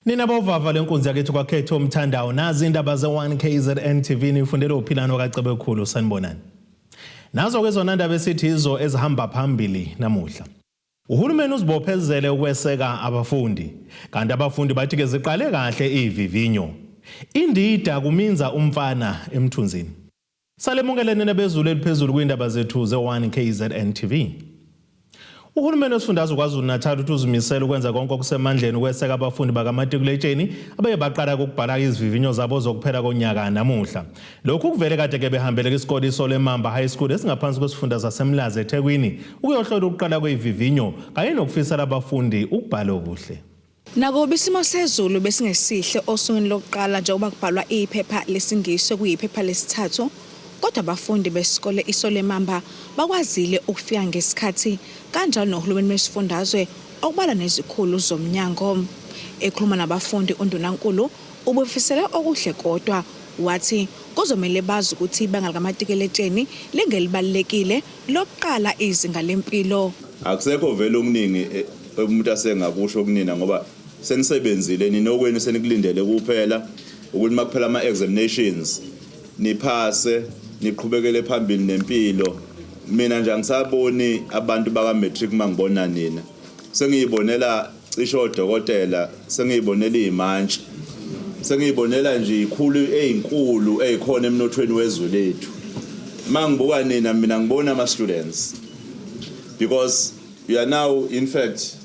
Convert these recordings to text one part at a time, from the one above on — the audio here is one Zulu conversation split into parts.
Nina bovava lenkunzi yakithi kwakhetho umthandawo nazi indaba ze-1 KZN TV nifundele uphilano kaCebekhulu sanibonani. Nazo ke zona ndaba esithi izo ezihamba phambili namuhla. Uhulumeni uzibophezele ukweseka abafundi kanti abafundi bathi ke ziqale kahle ivivinyo. Indida kuminza umfana emthunzini. Salemukelene nebezulu eliphezulu kwindaba zethu ze-1 KZN TV. Uhulumeni wesifundazwe KwaZulu-Natal uthi uzimisele ukwenza konke okusemandleni ukweseka abafundi bakamatikuletsheni abaye baqala ukubhala izivivinyo zabo zokuphela konyaka namuhla. Lokhu kuvele kade ke behambele kwisikole iSolemamba High School esingaphansi kwesifunda saseMlazi eThekwini ukuyohlola ukuqala kwezivivinyo kanye nokufisela abafundi ukubhala okuhle. Nakuba isimo sezulu besingesihle osukwini lokuqala njengoba kubhalwa iphepha lesiNgisi okuyiphepha lesithathu, kodwa abafundi besikole iSolemamba bakwazile ukufika ngesikhathi kanjalo nohulumeni wesifundazwe okubalwa nezikhulu zomnyango. Ekhuluma nabafundi uNdunankulu ubefisele okuhle kodwa wathi kuzomele bazi ukuthi ibanga likamatikuletsheni lingelibalulekile lokuqala izinga lempilo. Akusekho vele okuningi umuntu asengakusho kunina ngoba senisebenzile nina, okwenu senikulindele kuphela ukuthi makuphela ama-examinations niphase, niqhubekele phambili nempilo. Mina nje angisaboni abantu baka-matric, mangibona nina sengiyibonela cishe odokotela, sengiyibonela iy'mantshi, sengiyibonela nje ikhulu ey'nkulu ey'khona emnothweni wezwe lethu. Mangibuka nina, mina ngibona ama-students, because you are now in fact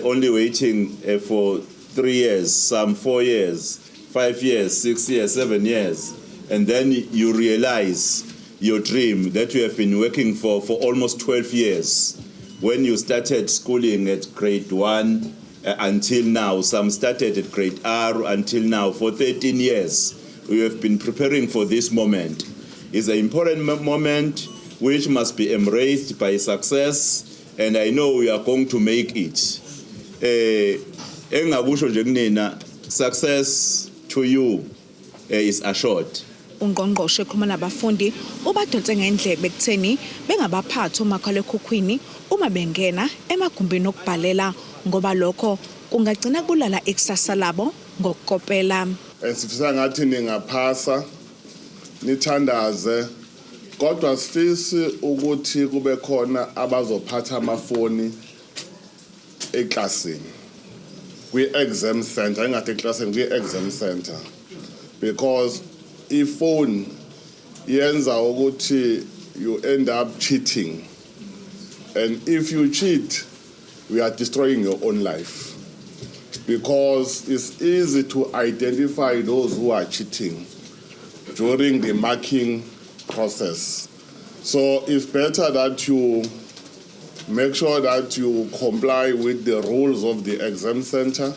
only waiting for 3 years, some 4 years, 5 years, 6 years, 7 years, and then you realize your dream that you have been working for almost 12 years when you started schooling at grade 1 until now. Some started at grade R until now. For 13 years we have been preparing for this moment. It's an important moment which must be embraced by success, and I know we are going to make it. Engakusho nje kunina, success to you is assured. Ungqongqoshe ekhuluma nabafundi ubadonse ngendlebe ekutheni bengabaphathi omakhalekhukhwini uma bengena emagumbini okubhalela ngoba lokho kungagcina kubulala ikusasa labo ngokukopela. And sifisa ngathi ningaphasa, nithandaze, kodwa sifisi ukuthi kube khona abazophatha amafoni eklasini kwi-exam center, engathi eklasini, kwi-exam center, because ifone yenza ukuthi you end up cheating, and if you cheat, we are destroying your own life, because it's easy to identify those who are cheating during the marking process. So it's better that you make sure that you comply with the rules of the exam center,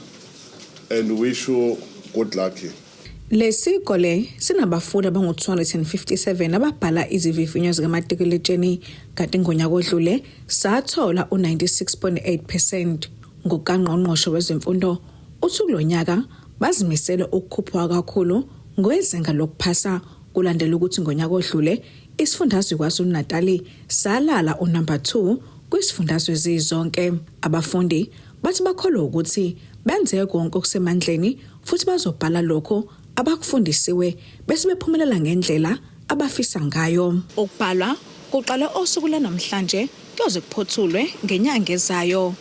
and wish you good luck. Lesikole sinabafundi abangu-257 ababhala izivivinyo zikamatikuletsheni, kanti ngonyaka odlule sathola u-96.8%. Ngokukangqongqoshe wezemfundo, uthi kulo nyaka bazimisele ukukhuphuka kakhulu ngwezinga lokuphasa kulandela ukuthi ngonyaka odlule isifundazwe KwaZulu-Natali salala unumber 2 kwisifundazwe zizonke. Abafundi bathi bakholwa ukuthi benze konke okusemandleni futhi bazobhala lokho abakufundisiwe bese bephumelela ngendlela abafisa ngayo. Ukubhalwa kuqala osuku lwanamhlanje kuyoze kuphothulwe ngenyanga ezayo.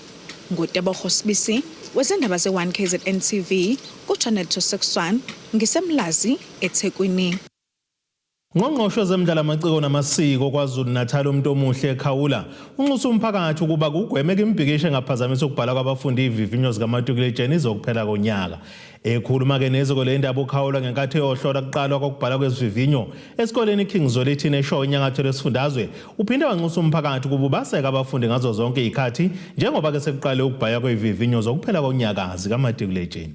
NguTebogo Sibisi wezindaba ze-1 KZN TV ku-Channel 261, ngiseMlazi, eThekwini. Ngqongqoshe wezemidlalo, amaciko namasiko KwaZulu-Natal, uMntomuhle Khawula, unxusa umphakathi ukuba kugwemeke imibhikisho engaphazamisa ukubhala kwabafundi ivivinyo zikamatikuletsheni zokuphela konyaka. Ekhuluma-ke neziko le ndaba uKhawula ngenkathi eyohlola kuqalwa kokubhala kwezivivinyo esikoleni iKing Zwelithini eShowe enyakatho lesifundazwe, uphinde wanxusa umphakathi ukuba ubaseke abafundi ngazo zonke izikhathi njengoba-ke sekuqale ukubhalwa kwezivivinyo zokuphela konyaka zikamatikuletsheni.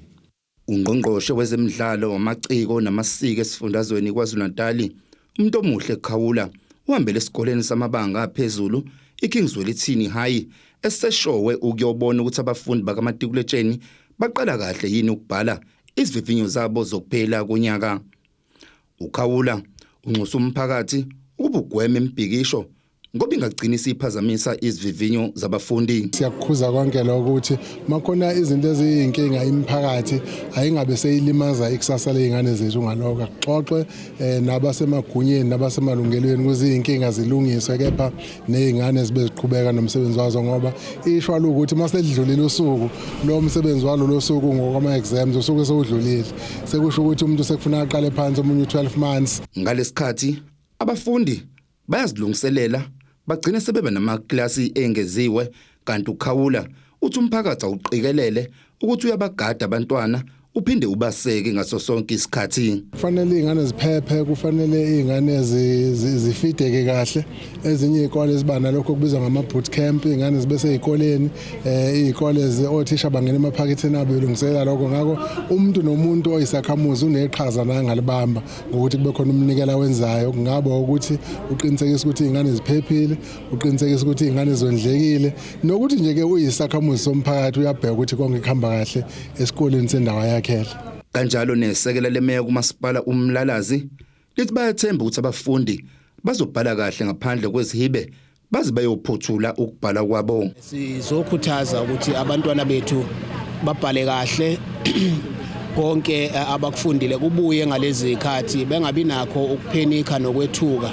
Ungqongqoshe wezemidlalo, amaciko namasiko esifundazweni KwaZulu-Natali, uMntomuhle Khawula, uhambele esikoleni samabanga aphezulu iKing Zwelithini High eseShowe ukuyobona ukuthi abafundi bakamatikuletsheni baqala kahle yini ukubhala izivivinyo zabo zokuphela konyaka. UKhawula unxusa umphakathi ukuba ugweme imibhikisho. Ngoba ingagcini isiphazamisa izivivinyo zabafundi. Siyakukhuza konke lokho ukuthi makhona izinto eziyinkinga, imiphakathi ayingabe seyilimaza ikusasa ley'ngane zethu. Ngalokho akuxoxwe nabasemagunyeni nabasemalungelweni ukuze iy'nkinga zilungiswe, kepha ney'ngane zibe ziqhubeka nomsebenzi wazo, ngoba ishwa lukuthi uma selidlulile usuku lo msebenzi walo lo suku ngokwama-exams usuke sewudlulile, sekusho ukuthi umuntu sekufuna aqale phansi omunye u-12 months. Ngalesikhathi abafundi bayazilungiselela, bagcine sebeba namaklasi engeziwe, kanti uKhawula uthi umphakathi awuqikelele ukuthi uyabagada abantwana, uphinde ubaseke ngaso sonke isikhathi. Kufanele iy'ngane ziphephe, kufanele iy'ngane zifideke kahle. Ezinye iy'kole ziba nalokho okubizwa ngama-boot camp, iy'ngane zibe sey'koleni, iy'kole othisha bangena emaphaketheni abo belungiselela lokho. Ngakho umuntu nomuntu oyisakhamuzi uneqhaza naye angalibamba ngokuthi kube khona umnikelo awenzayo, kungaba ukuthi uqinisekise ukuthi iy'ngane ziphephile, uqinisekise ukuthi iy'ngane zondlekile, nokuthi nje-ke uyisakhamuzi somphakathi uyabheka ukuthi konke kuhamba kahle esikoleni sendawo yakhele. Kanjalo nesekela lemeya kumasipala uMlalazi lithi bayathemba ukuthi abafundi bazobhala kahle ngaphandle kwezihibe baze bayophothula ukubhala kwabo. Sizokhuthaza ukuthi abantwana bethu babhale kahle konke abakufundile kubuye ngalezi zikhathi, bengabi nakho ukuphenikha nokwethuka,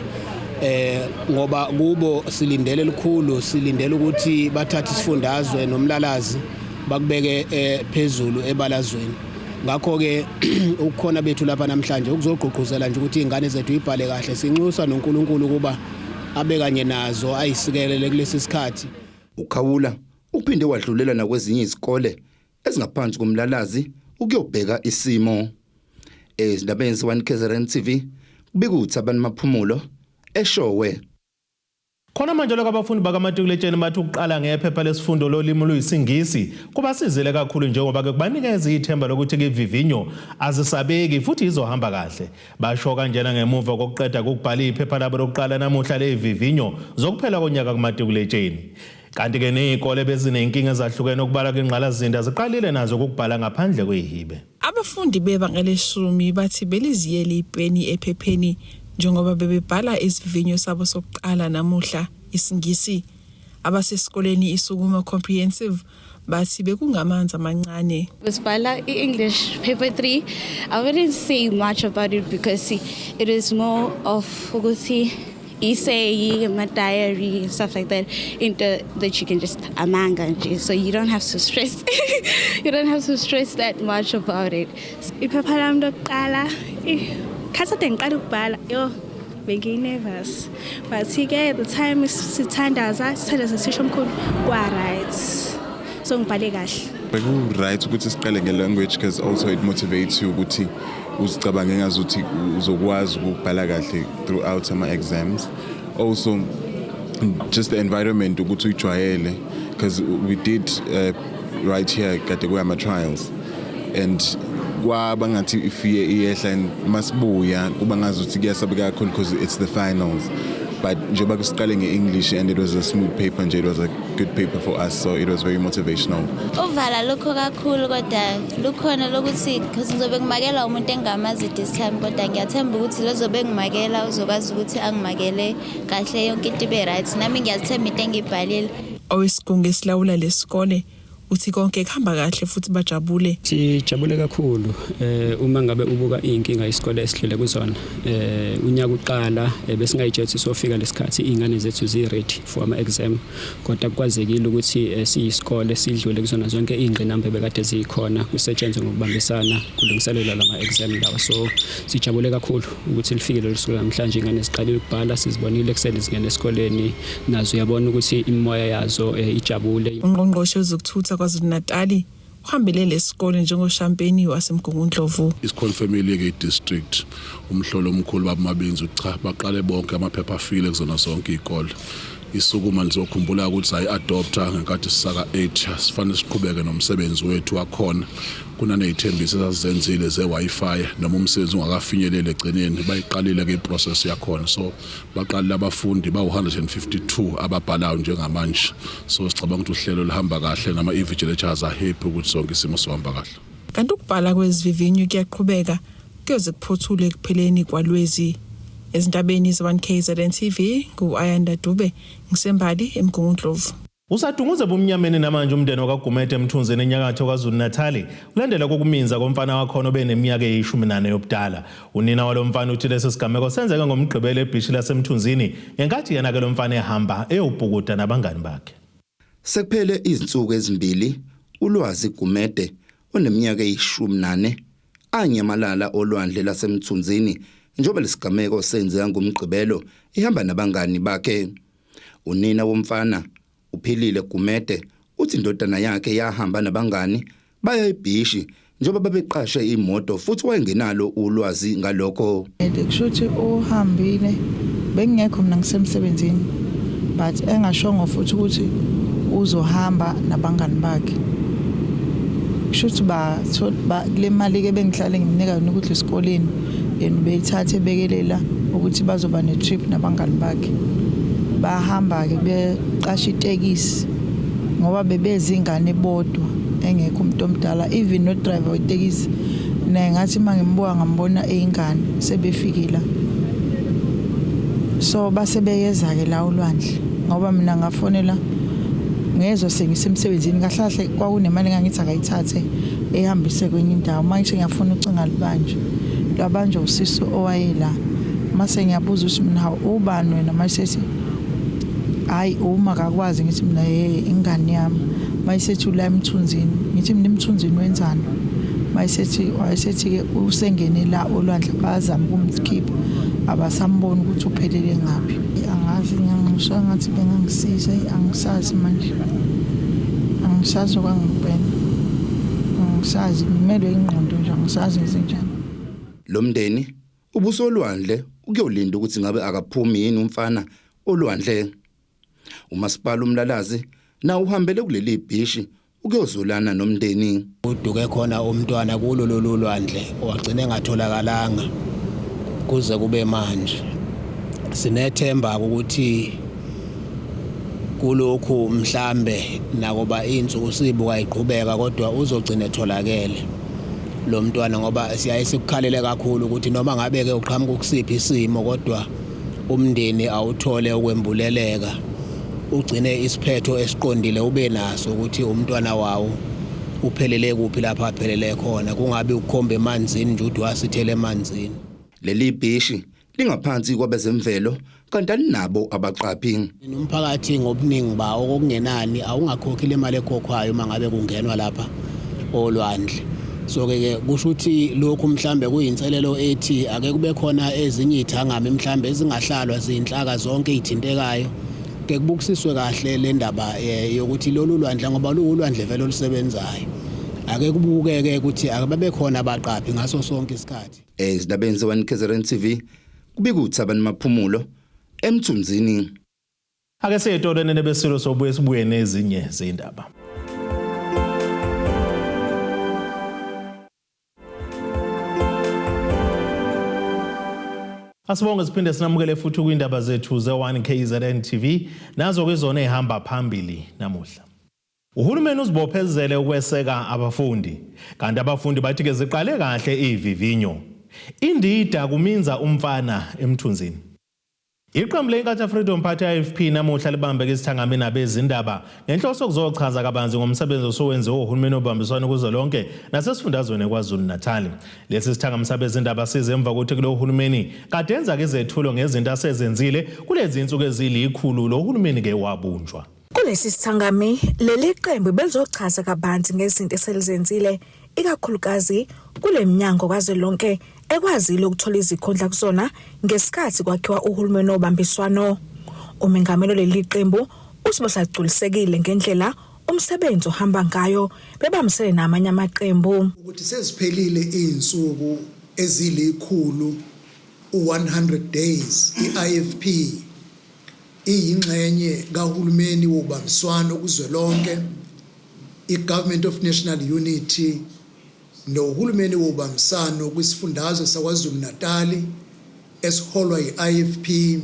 ngoba kubo silindele likhulu, silindele ukuthi bathathe isifundazwe noMlalazi bakubeke phezulu ebalazweni. Ngakho ke ukukhona bethu lapha namhlanje ukuzogqugquzela nje ukuthi izingane zethu ibhale kahle, sinxusa noNkulunkulu ukuba abe kanye nazo, ayisikelele kulesi sikhathi. UKhawula uphinde wadlulela nakwezinye izikole ezingaphansi koMlalazi ukuyobheka isimo. Ezindabeni ze-1 KZN TV, kubika uThabani Maphumulo eShowe. Khona manje lokho, abafundi bakamatikuletsheni bathi ukuqala ngephepha lesifundo lolimi oluyisiNgisi kubasizile kakhulu, njengoba ke kubanikeza ithemba lokuthi ke ivivinyo azisabeki futhi izohamba kahle. Basho kanjena ngemuva kokuqeda ukubhala iphepha labo lokuqala namuhla levivinyo zokuphela konyaka kumatikuletsheni. Kanti ke nezikole bezinenkinga ezahlukene okubala kwingqalazinda ziqalile nazo ukubhala ngaphandle kwehibe. Abafundi bebanga leshumi bathi beliziyele ipeni ephepheni njengoba bebebhala isivivinyo sabo sokuqala namuhla, isiNgisi. Abasesikoleni iSukuma Comprehensive bathi bekungamanzi amancane. Besibhala i-English paper 3. I wouldn't say much about it because it is more of ukuthi essay, my diary and stuff like that, into that you can just amanga nje, so you don't have to stress you don't have to stress that much about it. Iphepha lami lokuqala, khathi ngiqala ukubhala, yo, bengiyi-nervous, but-ke the time sithandaza, sithandaza sisho omkhulu, kwa-right, so ngibhale kahle. Beku-right ukuthi siqale nge-language because also it motivates you ukuthi uzicabange ngazuthi uzokwazi ukubhala kahle throughout ama-exams. Also just the environment ukuthi uyijwayele, because we did right here kade kuyama-trials and kwaba ngathi ifear iyehla, and masibuya kuba ngazuthi kuyasabeka kakhulu because it's the finals. But njengoba siqale nge-English and it was a smooth paper nje, it was a good paper for us, so it was very motivational. Uvala lokho kakhulu, kodwa lukhona lokuthi because ngizobe ngimakela umuntu engingamazi this time, kodwa ngiyathemba ukuthi lozobe ngimakela uzokwazi ukuthi angimakele kahle, yonke into ibe right, nami ngiyazithemba into engiyibhalile. Owesigungu esilawula lesikole uthi konke kuhamba kahle futhi bajabule. Sijabule kakhulu uma ngabe ubuka inkinga isikole esihlele kuzona. Unyaka uqala besingayitshela ukuthi sofika lesikhathi izingane zethu zi ready for ama exam, kodwa kwazekile ukuthi siyisikole sidlule kuzona zonke izingqinamba bekade zikhona, kusetshenzwe ngokubambisana kulungiselelwa lama exam lawa. So sijabule kakhulu ukuthi lifike lolu suku namhlanje, ingane ziqalile ukubhala, sizibonile ekuseni zingena esikoleni, nazo uyabona ukuthi imimoya yazo ijabule. Ungqongqoshe wezokuthutha KwaZulu-Natali uhambele lesikole njengoshampeni waseMgungundlovu. Isiconfirmile-ke i-district, umhlolo omkhulu baba Mabinzi, ukuthi cha, baqale bonke, amaphepha afile kuzona zonke iy'kole. Isukuma nizokhumbula ukuthi sayi-adopta ngenkathi sisaka 8, sifanele siqhubeke nomsebenzi wethu wakhona. Kunaney'thembiso esazizenzile ze-Wi-Fi, noma umsebenzi ungakafinyeleli egcineni, bayiqalile-ke iprocess yakhona. So baqalile abafundi bawu-152 ababhalayo njengamanje, so sicabanga ukuthi uhlelo luhamba kahle, nama-invigilators are happy ukuthi sonke isimo sihamba kahle. Kanti ukubhala kwezivivinyo kuyaqhubeka kuyoze kuphothulwe ekupheleni kwaLwezi. Ezindabeni ze-1KZN TV ngu-Ayanda Dube ngisembali eMgungundlovu. Usadunguze bumnyameni namanje umndeni wakaGumede eMthunzini enyakatho KwaZulu-Natali kulandela kokuminza komfana wakhona obeneminyaka eyi-14 yobudala. Unina walo mfana uthi lesi sigameko senzeke ngoMgqibelo ebhishi laseMthunzini ngenkathi yena-ke lo mfana ehamba eyobhukuda nabangani bakhe. Sekuphele izinsuku ezimbili uLwazi Gumede oneminyaka eyi-14 anyamalala olwandle laseMthunzini njengoba lesigameko senzeka ngoMgqibelo ehamba nabangani bakhe. Unina womfana uPhilile Gumede uthi indodana yakhe yahamba nabangani baya ebhishi njengoba babeqashe imoto futhi wayengenalo ulwazi ngalokho. Kusho ukuthi uhambile bengingekho mina ngisemsebenzini but engashongo futhi ukuthi uzohamba nabangani bakhe. Kusho ukuthi kule mali-ke bengihlale ngimnika yona ukudla esikoleni yena ubeyithatha ebekelela ukuthi bazoba ne-trip nabangani bakhe. Bahamba-ke beqasha itekisi ngoba bebezingane bodwa engekho umuntu omdala, even no-driver wetekisi naye ngathi uma ngimbuka ngambona eyingane sebefike la. So base beyeza-ke la olwandle ngoba mina ngafonela ngezwa sengisemsebenzini kahle kahle kwakunemali engangithi akayithathe ehambise kwenye indawo. Uma ngithi ngiyafuna ucingo alubanje, lwabanjwa usisi owayela. Mase ngiyabuza ukuthi mina hawu ubani wena, mayesethi hhayi uma akakwazi, ngithi mina yeye ingane yami. Mayesethi ula eMthunzini, ngithi mina eMthunzini wenzani? Mayesethi wayesethi-ke usengene la olwandle bayazama ukumkhipha abasamboni ukuthi uphelele ngaphi. Angazi ngiyanxusa ngathi bengangisiza, angisazi manje, angisazi okwangempela, angisazi, ngimelwe ingqondo nje, angisazi ngizenjani. Lo mndeni ubusolwandle ukuyolinda ukuthi ngabe akaphumi yini umfana olwandle. Umasipala uMlalazi nawo uhambele kuleli bhishi ukuyozulana nomndeni. Uduke khona umntwana kulo lolu lwandle wagcina engatholakalanga kuze kube manje. Sinethemba ukuthi kulokhu mhlambe nakuba insuku sibuka iqhubeka kodwa uzogcina etholakele lo mntwana, ngoba siyaye sikukhalele kakhulu ukuthi noma ngabe ke uqhamuka kusiphi isimo kodwa umndeni awuthole ukwembuleleka, ugcine isiphetho esiqondile ube naso ukuthi umntwana wawo uphelele kuphi lapha aphelele khona, kungabi ukukhomba emanzini nje ukuthi wasithele emanzini. Leli bhishi lingaphansi kwabezemvelo kanti alinabo abaqaphi. Umphakathi ngobuningi bawo okungenani awungakhokhi le mali ekhokhwayo uma ngabe kungenwa lapha olwandle. So ke kusho ukuthi lokhu mhlambe kuyinselelo ethi ake kube khona ezinye ithangami mhlambe ezingahlalwa zinhlaka zonke ezithintekayo, ke kubukisiswe kahle le ndaba yokuthi lolu lwandle ngoba luwulwandle vele olusebenzayo, ake kubukeke ukuthi ake babe khona abaqaphi ngaso sonke isikhathi. Ezindabeni ze-1 KZN TV kubika uThabani Maphumulo eMthunzini. Ake siye etolo nebesilo sobuye sibuye nezinye zindaba. Asibonge siphinde sinamukele futhi kwindaba zethu ze-1 KZN TV nazo ke zona ehamba phambili namuhla. Uhulumeni uzibophezele ukweseka abafundi kanti abafundi bathi ke ziqale kahle ivivinyo. Indida kuminza umfana eMthunzini. Iqembu leNkatha Freedom Party IFP namuhla libambe isithangami nabezindaba ngenhloso yokuzochaza kabanzi ngomsebenzi osuwenziwe uhulumeni obambiswano kuzwelonke nasesifundazweni KwaZulu-Natal. Lesi sithangami sabezindaba size emva kokuthi kulo hulumeni kade enza izethulo ngezinto asezenzile kulezi insuku ezilikhulu lo hulumeni ke wabunjwa. Kulesi sithangami leli qembu belizochaza kabanzi ngezinto eselizenzile ikakhulukazi kule minyango kazwelonke ekwazile ukuthola izikhundla kuzona ngesikhathi kwakhiwa uhulumeni obambiswano. Umengameli leli qembu uthi basagculisekile ngendlela umsebenzi ohamba ngayo bebambisene namanye amaqembu. Ukuthi seziphelile izinsuku ezilikhulu u100 days iIFP iyingxenye kahulumeni wobambiswano kuzwelonke, iGovernment of National Unity nohulumeni wobambisano kwisifundazwe saKwaZulu-Natali esiholwa yi-IFP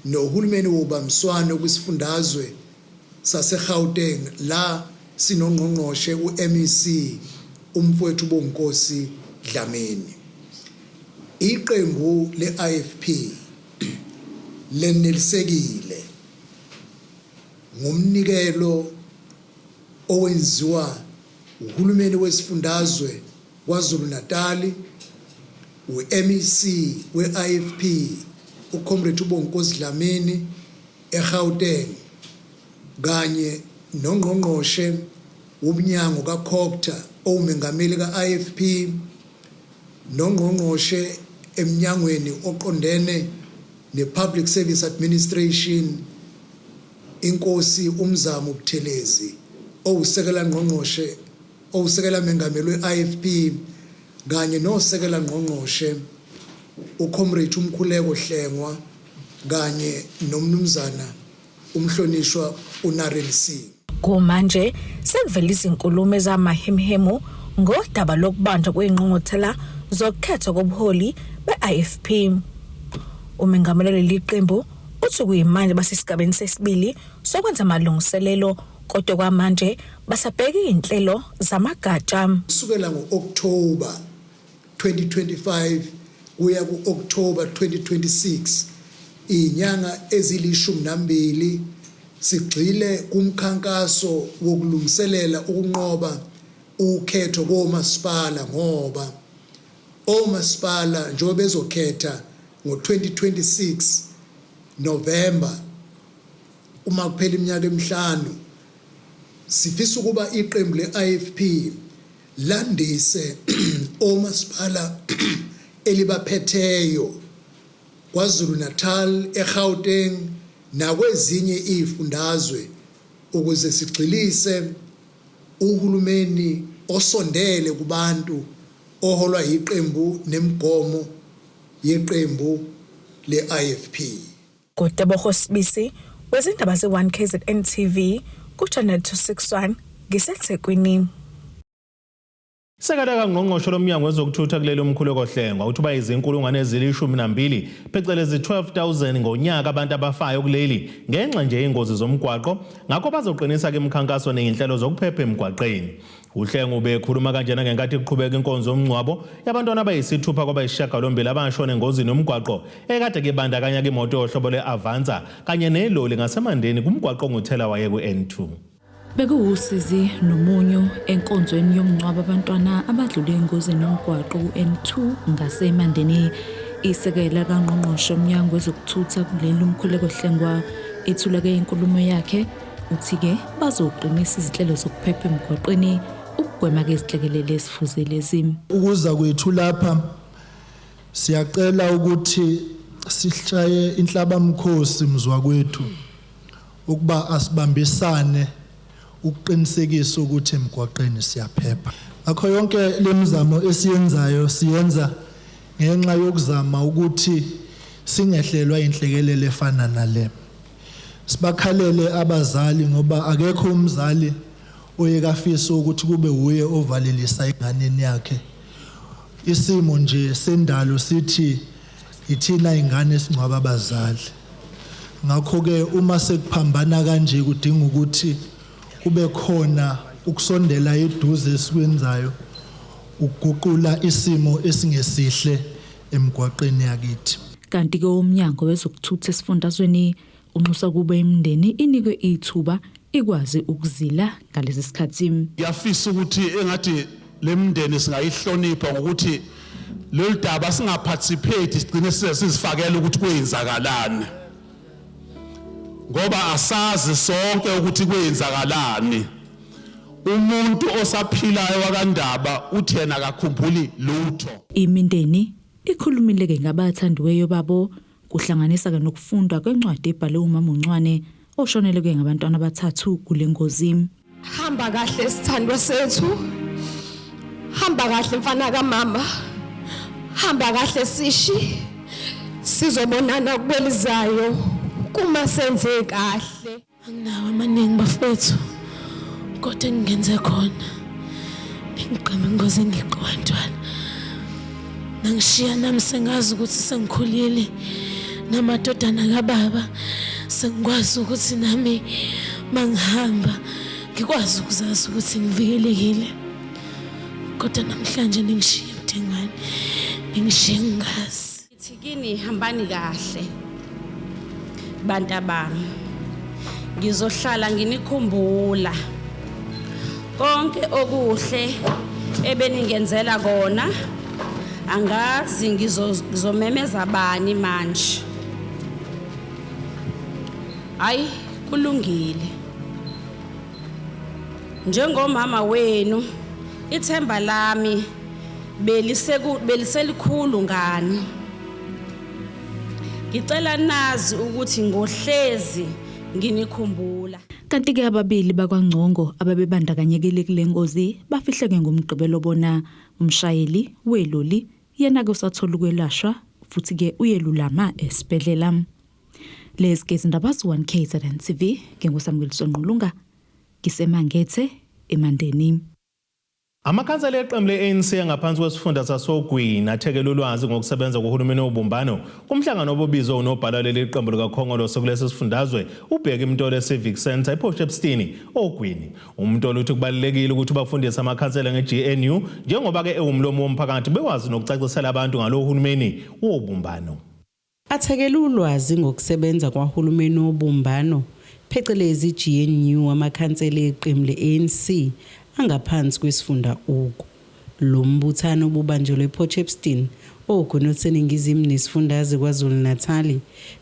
nohulumeni wobambiswano kwisifundazwe saseGauteng la sinongqongqoshe uMEC umfowethu Bonginkosi Dlamini. Iqembu le-IFP lenelisekile ngomnikelo owenziwa uhulumeni wesifundazwe KwaZulu-Natali, u-MEC we-IFP uComrade uBonginkosi Dlamini eGauteng kanye noNgqongqoshe womnyango kaCogta owumengameli ka-IFP noNgqongqoshe emnyangweni oqondene ne-Public Service Administration Inkosi uMzamo Buthelezi owusekela ngqongqoshe owusekela mengameli we-IFP kanye nosekela ngqongqoshe uComrade uMkhuleko Hlengwa kanye nomnumzana umhlonishwa uNaren Singh. Kumanje sekuvela izinkulumo ezamahemhemu ngodaba lokubanjwa kwengqungquthela zokukhethwa kobuholi be-IFP. Umengameli leli qembu uthi kuyimanje basesigabeni sesibili sokwenza amalungiselelo kodwa kwamanje basabheka izinhlelo zamagatsha. Kusukela ngo-October 2025 kuya ku-October 2026, izinyanga ezilishumi nambili, sigxile kumkhankaso wokulungiselela ukunqoba ukhetho komasipala, ngoba omasipala njengoba bezokhetha ngo-2026 November uma kuphela iminyaka emihlanu, sifisa ukuba iqembu le-IFP landise omasipala elibaphetheyo KwaZulu Natal, eGauteng nakwezinye izifundazwe ukuze sigxilise uhulumeni osondele kubantu oholwa iqembu nemigomo yeqembu le-IFP. Ngotebogo Sibisi wezindaba ze-1 KZN TV ku-Channel 261 ngiseThekwini. Sekela kangqongqoshe lomnyango wezokuthutha kuleli uMkhuleko Hlengwa uthi bayizinkulungwane ezilishumi nambili, phecelezi 12,000 ngonyaka abantu abafayo kuleli ngenxa nje ingozi zomgwaqo, ngakho bazoqinisa ke imikhankaso nezinhlelo zokuphepha emgwaqeni. UHlengwa ubekhuluma kanjena ngenkathi kuqhubeka inkonzo yomngcwabo yabantwana abayisithupha kwabayisishiyagalombili abashona engozini yomgwaqo ekade kibandakanya imoto yohlobo lwe-Avanza kanye neloli ngaseMandeni kumgwaqo onguthela waye ku-N2. Bekuwusizi nomunyu enkonzweni yomngcwabo abantwana abadlule engozini yomgwaqo ku-N2 ngaseMandeni. Isekela kangqongqoshe umnyango wezokuthutha kuleli uMkhuleko Hlengwa ethula-ke inkulumo yakhe, uthi-ke bazoqinisa izinhlelo zokuphepha emgwaqeni ukugwema-ke izinhlekelele ezifuze lezi. Ukuza kwethu lapha, siyacela ukuthi sishaye inhlabamkhosi mzwa kwethu ukuba asibambisane ukuqinisekisa ukuthi emgwaqeni siyaphepha. Ngakho yonke lemizamo esiyenzayo siyenza ngenxa yokuzama ukuthi singehlelwa inhlekelele efana nale. Sibakhalele abazali ngoba akekho umzali oyekafisa ukuthi kube uye ovalelisa enganeni yakhe. Isimo nje sendalo sithi ithina ingane esingcwaba abazali. Ngakho-ke uma sekuphambana kanje kudinga ukuthi kube khona ukusondela eduze esikwenzayo ukuguqula isimo esingesihle emgwaqeni yakithi. Kanti-ke umnyango wezokuthutha esifundazweni unxusa kube imindeni inikwe ithuba ikwazi ukuzila ngalesi sikhathi. Ngiyafisa ukuthi engathi lemindeni singayihlonipha ngokuthi lolu daba singaparticipate, sigcine sizifakela ukuthi kwenzakalani, ngoba asazi sonke ukuthi kwenzakalani. Umuntu osaphilayo wakandaba uthi yena akakhumbuli lutho. Imindeni ikhulumile-ke ngabathandiweyo babo, kuhlanganisa-ke nokufundwa kwencwadi ebhalwe umama uNcwane oshonelwe-ke ngabantwana abathathu kule ngozi. Hamba kahle sithandwa sethu. Hamba kahle mfana kamama. Hamba kahle sishi. Sizobonana kwelizayo kuma senze kahle. Anginawo amaningi bafethu, kodwa engingenze khona ningigqame ingozi engiqo bantwana nangishiya nami sengazi ukuthi sengikhulile namadodana kababa, sengikwazi ukuthi nami mangihamba ngikwazi ukuzazi ukuthi ngivikelekile, kodwa namhlanje ningishiye mdengane. Ningishiye ngingazi. Ngithi kini hambani kahle bantabami. Ngizohlala nginikhumbula konke okuhle ebeningenzela kona. Angazi ngizomemeza bani manje. Hayi, kulungile. Njengomama wenu, ithemba lami beliselikhulu ngani. Ngicela nazi ukuthi ngohlezi nginikhumbula. Kanti-ke ababili bakwaNgcongo ababebandakanyekile kule ngozi bafihleke ngoMgqibelo bona umshayeli weloli yena-ke usathola ukwelashwa futhi-ke uyelulama esibhedlela. Lezi ke izindaba ze-1 KZN TV nginguSamukeliso Ngqulunga ngiseMangethe eMandeni. Amakhansela eqembu le-ANC angaphansi kwesifunda sasoGwini athekela ulwazi ngokusebenza kuhulumeni wobumbano kumhlangano obubizwe unobhala leli qembu likaKhongolose kulesi sifundazwe uBheki Mtolo eCivic Centre ePort Shepstone oGwini. UMtolo uthi kubalulekile ukuthi bafundise amakhansela nge-GNU njengoba-ke ewumlomo womphakathi bekwazi nokucacisela abantu ngalo hulumeni wobumbano. Athekela ulwazi ngokusebenza kwahulumeni wobumbano phecelezi GNU amakhansela eqembu le-ANC angaphansi kwesifunda Ugu. Lo mbuthano obubanjelwe ePort Shepstone oGwini oluseningizimu nesifundazwe KwaZulu-Natali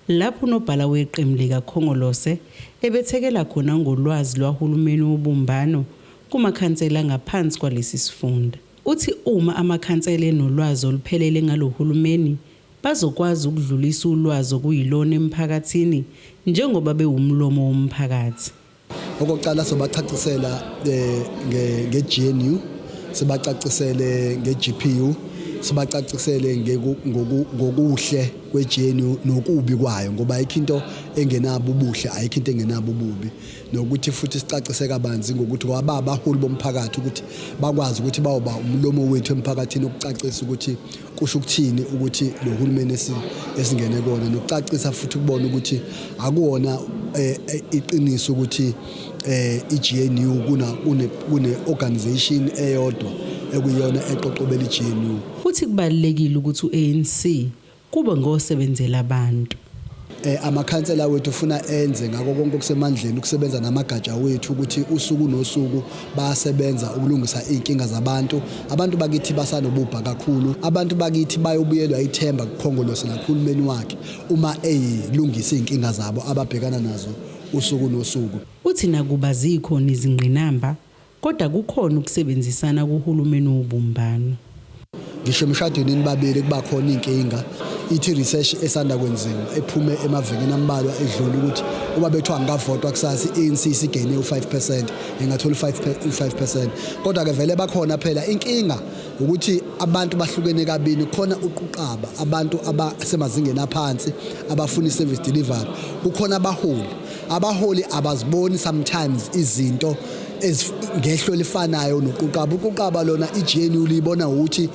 lapho unobhala weqembu likaKhongolose ebethekela khona ngolwazi lwahulumeni wobumbano kumakhansela angaphansi kwalesi sifunda. Uthi uma amakhansela enolwazi oluphelele ngalo hulumeni bazokwazi ukudlulisa ulwazi okuyilona emphakathini njengoba bewumlomo womphakathi. Okokuqala sobachacisela nge-GNU, sibacacisele nge-GPU, sibacacisele ngokuhle kwe-GNU nokubi kwayo, ngoba ayikho into engenabo ubuhle, ayikho into engenabo ububi. Nokuthi futhi sicacise kabanzi ngokuthi ngoba abaholi bomphakathi ukuthi bakwazi ukuthi bayoba umlomo wethu emphakathini ukucacisa ukuthi kusho ukuthini ukuthi lo hulumeni esingene kona, nokucacisa futhi ukubona ukuthi akuwona iqiniso ukuthi i-GNU kune organization eyodwa ekuyiyona eqoqobela i-GNU. Uthi kubalulekile ukuthi u-ANC kube ngosebenzela abantu. Amakhansela wethu ufuna enze ngakho konke okusemandleni ukusebenza namagatsha wethu ukuthi usuku nosuku bayasebenza ukulungisa iy'nkinga zabantu. Abantu bakithi basanobubha kakhulu, abantu bakithi bayobuyelwa ithemba kuKhongolose nakuhulumeni wakhe uma eyilungisa iy'nkinga zabo ababhekana nazo usuku nosuku. Uthi nakuba zikhona izingqinamba kodwa kukhona ukusebenzisana kuhulumeni wobumbano. Ngisho emshadweni nibabili kuba khona inkinga. Ithi research esanda kwenziwa ephume emavikini ambalwa edlule ukuthi uma bethiwa ngavotwa kusasa i-ANC isigene u-5%, ingathola u-5%. Kodwa ke vele bakhona phela inkinga ukuthi abantu bahlukene kabini, kukhona uquqaba abantu abasemazingeni aphansi abafuna i-service delivery, kukhona abaholi abaziboni sometimes izinto ngehlo elifanayo noquqaba. Uquqaba lona i-GNU liyibona ukuthi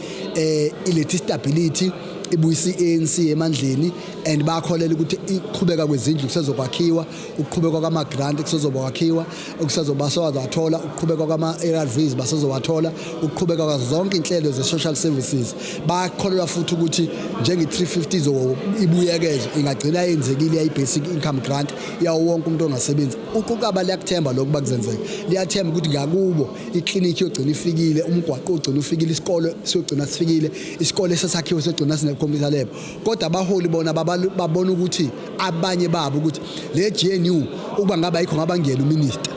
ilethe stability, ibuyisa i-ANC emandleni, and bakholela ukuthi iqhubeka kwezindlu kusezokwakhiwa, ukuqhubeka kwama-grant kusezokwakhiwa, okusezoba sowathola, ukuqhubeka kwama-ARVs basezowathola, ukuqhubeka kwazo zonke inhlelo ze-social services. Bakholelwa futhi ukuthi njenge-350 izo ibuyekezo ingagcina yenzekile i-basic income grant yawo wonke umuntu ongasebenzi. Uquqaba liyakuthemba lokhu bakuzenzeka, liyathemba ukuthi ngakubo iklinikhi yogcina ifikile, umgwaqo ugcina ufikile, isikole siyogcina sifikile, isikole sesakhiwe siyogcina sine-computer lab. Kodwa abaholi bona babona ukuthi abanye babo ukuthi le GNU ukuba ngaba ayikho ngaba ngiyena uminister,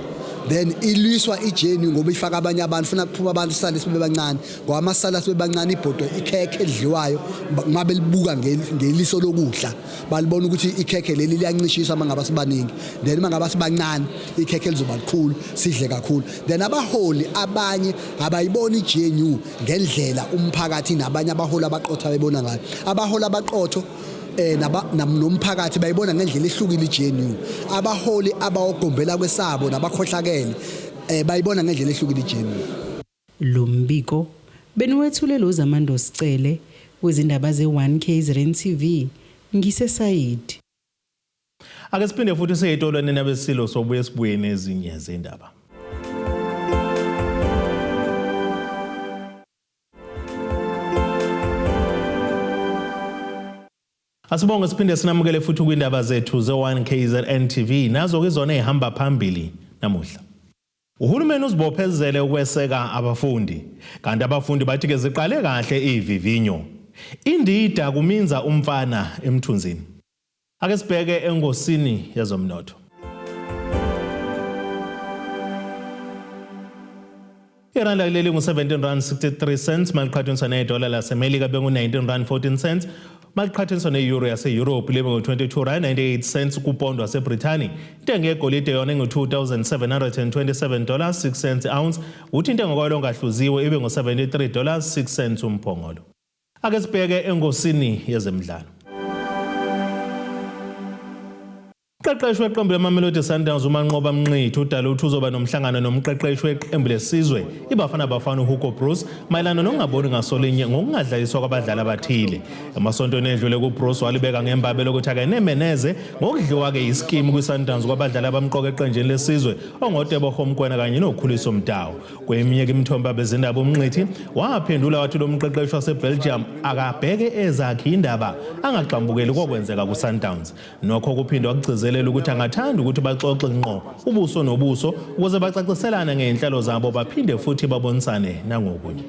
then ilwiswa i-GNU ngoba ifaka abanye abantu, funa kuphuma abantu sale sibe bancane, ngoba amasala sibe bancane ibhodwe ikhekhe edliwayo ngabe libuka ngeliso lokudla, balibona ukuthi ikhekhe leli liyancishiswa mangaba sibaningi, then mangaba sibancane ikhekhe lizoba likhulu sidle kakhulu. Then abaholi abanye abayiboni i-GNU ngendlela umphakathi nabanye abaholi abaqotho abebona ngayo. Abaholi abaqotho nomphakathi bayibona ngendlela ehlukile i-GNU. Abaholi abawogombela kwesabo nabakhohlakele bayibona ngendlela ehlukile i-GNU. Lo mbiko beniwethule lo Zamando Sicele wezindaba ze-1 KZN TV ngiseSayidi. Ake siphinde futhi seyitolo nina besilo sobuye sibuye nezinye zindaba. Asibonge siphinde sinamukele futhi kwindaba zethu ze-1 KZN TV nazo ke zona ezihamba phambili namuhla. Uhulumeni uzibophezele ukweseka abafundi kanti abafundi bathi ke ziqale kahle ivivinyo. Indida kuminza umfana emthunzini. Ake sibheke engosini yezomnotho. Iranda kuleli ngu-17 rand 63 cents maliqhathaniswa nedola laseMelika bengu-19 rand 14 cents maliqhathaniswa ne-euro yase-Europe libe ngu-22 rand 98 cents kupondo waseBrithani. Intengo yegolide yona ingu-2727 dollars 6 cents ounce, uthi intengo kwalo ongahluziwe ibe ngu-73 dollars 6 cents umphongolo. Ake sibheke engosini yezemidlalo. Umqeqeshi weqembu leMamelodi Sundowns uManqoba Mnqithi udale ukuthi uzoba nomhlangano nomqeqeshi weqembu lesizwe iBafana Bafana uHugo Broos mayelana nokungaboni ngasolinye ngokungadlaliswa kwabadlali abathile. Emasontweni edlule kuBroos walibeka ngembabe lokuthi akenemeneze ngokudliwa-ke isikimu kwiSundowns kwabadlali abamqoka eqenjini lesizwe ongoTeboho Mokoena kanye noKhuliso Mudau. Kweminye imithombo abezindaba uMnqithi waphendula wathi lo mqeqeshi waseBelgium akabheke ezakhe indaba angagxambukeli kokwenzeka kuSundowns. Nokho kuphinde wakugcizelela ukuthi angathanda ukuthi baxoxe ngqo ubuso nobuso ukuze bacaciselane ngey'nhlelo zabo baphinde futhi babonisane nangokunye.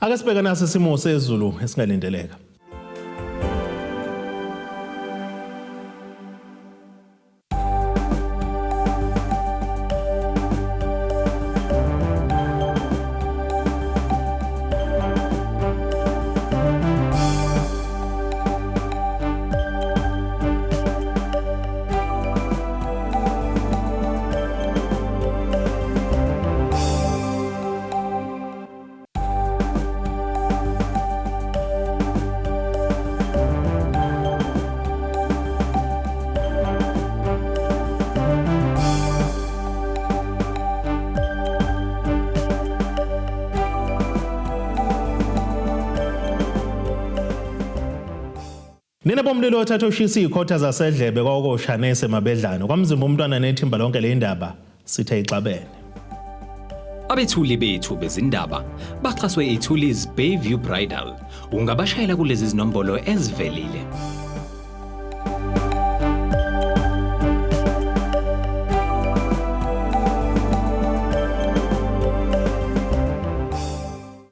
Ake sibheke nasi isimo sezulu esingalindeleka. Nina bomlilo othatha ushisa izikhotha zasedlebe kwakoshanese mabedlano kwamzimba umntwana nethimba lonke le ndaba sithe ixabene. Abethuli bethu bezindaba baxhaswe iThulis Bayview Bridal. Ungabashayela kulezi zinombolo ezivelile.